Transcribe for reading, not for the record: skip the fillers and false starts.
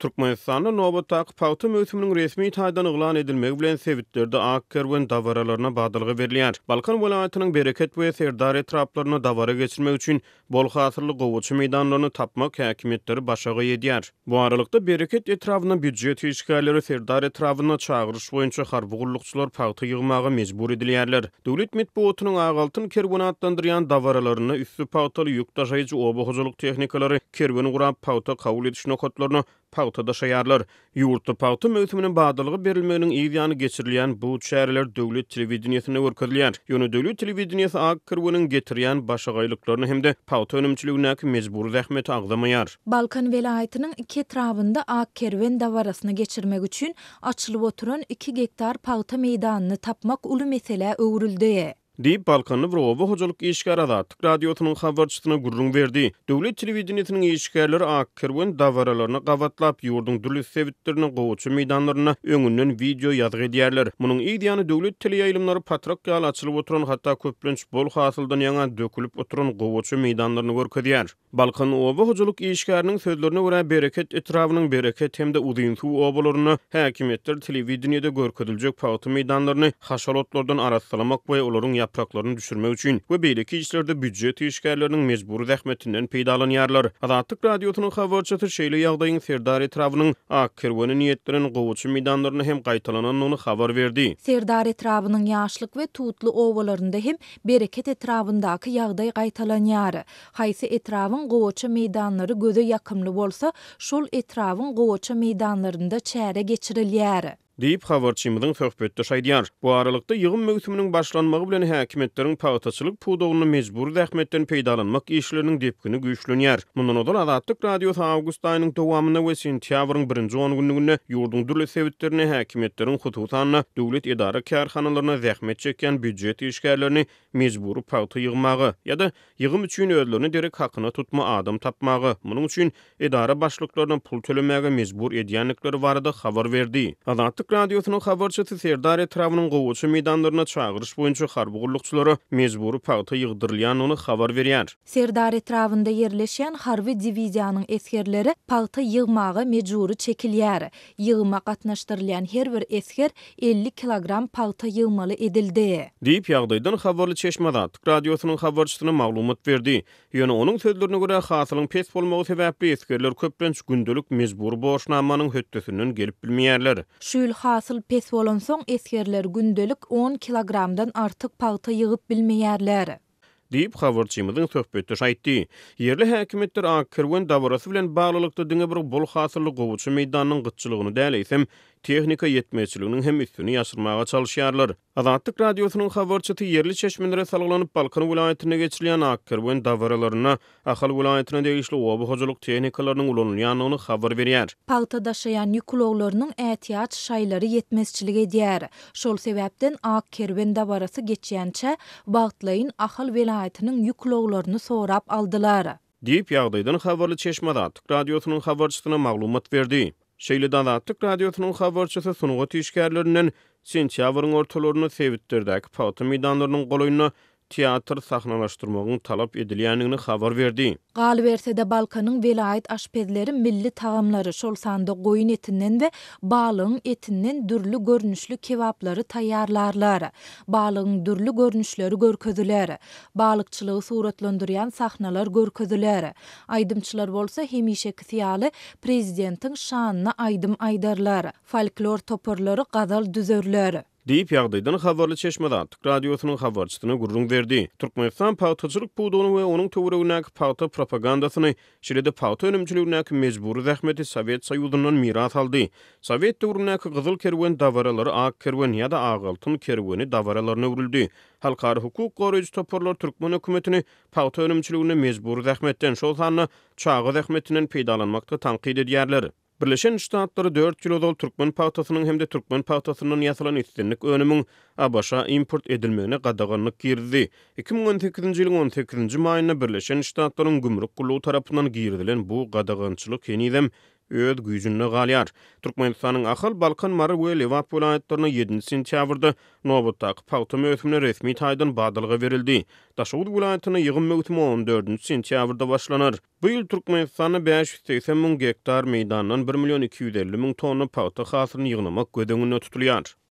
Türkmenistanda nobatdaky pagta möwsüminiň resmi taýdan yglan edilmegi bilen sebitlerde ak kerwen dabaralaryna badalga berilýär. Balkan welaýatynyň Bereket we Serdar etraplarynda dabara geçirmek üçin bol hasylly gowaça meýdanlaryny tapmak häkimiýetleri başagaý edýär. Bu aralykda, Bereket etrabynda býujet işgärleri, Serdar etrabynda çagyryş boýunça harby gullukçylar pagta ýygmaga mejbur edilýärler. Döwlet metbugatynyň Ak altyn kerweni atlandyrýan dabaralarynda üsti pagtaly ýük daşaýjy oba hojalyk tehnikalary kerwen gurap, pagta kabul ediş nokatlaryna pagta daşaýarlar. Ýurtda pagta möwsümine badalga berilmeginiň yz ýany geçirilýän bu çäreler döwlet telewideniýesinde görkezilýär. Ýöne döwlet telewideniýesi ak kerweniň getirýän başagaýlyklaryny hem-de pagta önümçiligindäki mejbury zähmeti agzamaýar. Balkan welaýatynyň iki etrabynda ak kerwen dabarasyny geçirmek üçin açylyp oturan iki gektar pagta meýdanyny tapmak uly meselä öwrüldi. Diýip, balkanly bir oba hojalyk işgäri Azatlyk Radiosynyň habarçysyna gürrüň berdi. Döwlet telewideniýesiniň işgärleri Ak kerwen dabaralaryna gabatlap, ýurduň dürli sebitlerinde gowaça meýdanlarynda öňünden wideo ýazgy edýärler. Munuň yz ýany döwlet teleýaýlymlary patrak ýaly açylyp oturan, hatda köplenç bol hasyldan ýaňa dökülip oturan gowaça meýdanlaryny görkezýär. Balkan oba hojalyk işgäriniň sözlerine görä, Bereket etrabynyň Bereket hem-de Uzynsuw obalarynda häkimiýetler telewideniýede görkeziljek pagta meýdanlaryny haşal otlardan arassalamak we olaryň ýapraklaryny düşürmek üçin we beýleki işlerde býujet işgärleriniň mejbury zähmetinden peýdalanýarlar. Azatlyk Radiosynyň habarçysy şeýle ýagdaýyň Serdar etrabynyň Ak kerwene niýetlenen gowaça meýdanlarynda hem gaýtalanandygyny habar berdi. Serdar etrabynyň Ýaşlyk we Tutly obalarynda hem Bereket etrabyndaky ýagdaý gaýtalanýar. Haýsy etrabyň gowaça meýdanlary göze ýakymly bolsa, şol etrabyň gowaça meýdanlarynda çäre geçirilýär. Diýip, habarçymyzyň söhbetdeşi aýdýar. Bu aralykda, ýygym möwsüminiň başlanmagy bilen häkimiýetleriň pagtaçylyk pudagynda mejbury zähmetden peýdalanmak işleriniň depgini güýçlenýär. Mundan ozal Azatlyk Radiosy awgust aýynyň dowamynda we sentýabryň birinji ongünlüginde ýurduň dürli sebitlerinde häkimiýetleriň, hususan-da, döwlet edara-kärhanalarynda zähmet çekýän býujet işgärlerini mejbury pagta ýygmaga ýa-da ýygym üçin özlerine derek hakyna tutma adam tapmaga, munuň üçin edara başlyklaryna pul tölemäge mejbur edýändikleri barada habar berdi. Azatlyk Radiosynyň habarçysy Serdar etrabynyň gowaça meýdanlarynda çagyryş boýunça harby gullukçylara mejbury pagta ýygdyrylýandygyny habar berýär. Serdar etrabynda ýerleşýän harby diwiziýanyň esgerleri pagta ýygmaga mejbury çekilýär. Ýygyma gatnaşdyrylýan her bir esger 50 kilogram pagta ýygmaly edildi. Diýip, ýagdaýdan habarly çeşme Azatlyk Radiosynyň habarçysyna maglumat berdi. Ýöne onuň sözlerine görä, hasylyň pes bolmagy sebäpli esgerler köplenç gündelik mejbury borçnamanyň hötdesinden gelip bilmeýärler. Şu ýyl hasyl pes bolansoň, esgerler gündelik on kilogramdan artyk pagta ýygyp bilmeýärler. Diýip, habarçymyzyň söhbetdeşi aýtdy. Ýerli häkimiýetler Ak kerwen dabarasy bilen baglylykda diňe bir bol hasylly gowaça meýdanynyň gytçylygyny däl, eýsem, tehnika ýetmezçiliginiň hem üstüni ýaşyrmaga çalyşýarlar. Azatlyk Radiosynyň habarçysy ýerli çeşmelere salgylanyp, Balkan welaýatynda geçirilýän Ak kerwen dabaralarynda Ahal welaýatyna degişli oba hojalyk tehnikalarynyň ulanylýandygyny habar berýär. Pagta daşaýan ýük ulaglarynyň ätiýaç şaýlary ýetmezçilik edýär. Şol sebäpden Ak kerwen dabarasy geçýänçä, wagtlaýyn Ahal welaýatynyň ýük ulaglaryny sorap aldylar. Diýip, ýagdaýdan habarly çeşme Azatlyk Radiosynyň habarçysyna maglumat berdi. Şeýle-de Azatlyk Radiosynyň habarçysy sungat işgärlerinden sentýabryň ortalarynda sebitlerdäki pagta meýdanlarynyň golaýynda teatr sahnalaşdyrmagyň talap edilýändigini habar berdi. Galyberse-de, Balkanyň welaýat aşpezleri milli tagamlary, şol sanda goýun etinden we balygyň etinden dürli görnüşli kebaplary taýýarlarlar. Balygyň dürli görnüşleri görkeziler. Balykçylygy suratlandyrýan sahnalar görkeziler. Aýdymçylar bolsa hemişekisi ýaly prezidentiň şanyna aýdym aýdarlar. Folklor toparlary gazal düzerler. Diýip, ýagdaýdan habarly çeşme Azatlyk Radiosynyň habarçysyna gürrüň berdi. Türkmenistan pagtaçylyk pudagyny we onuň töweregindäki pagta propagandasyny, şeýle-de pagta önümçiligindäki mejbury zähmeti Sowet Soýuzyndan miras aldy. Sowet döwründäki Gyzyl kerwen dabaralary Ak kerwen ýa-da Ak altyn kerweni dabaralaryna öwrüldi. Halkara hukuk goraýjy toparlar türkmen hökümetini pagta önümçiliginde mejbury zähmetden, şol sanda çaga zähmetinden peýdalanmakda tankyt edýärler. Birleşen Ştatlary dört ýyl ozal türkmen pagtasynyň hem-de türkmen pagtasyndan ýasalan islendik önümiň ABŞ-a import edilmegine gadaganlyk girizdi. 2018-nji ýylyň on sekizinji maýynda Birleşen Ştatlaryň Gümrük gullugy tarapyndan girizilen bu gadagançylyk henizem öz güýjünde galýar. Türkmenistanyň Ahal, Balkan, Mary we Lebap welaýatlarynda ýedinji sentýabrda nobatdaky pagta möwsümine resmi taýdan badalga berildi. Daşoguz welaýatynda ýygym möwsümi on dördünji sentýabrda başlanar. Bu ýyl Türkmenistanda 580 müň gektar meýdandan bir million 250 müň tonna pagta hasylyny ýygnamak göz öňünde tutulýar.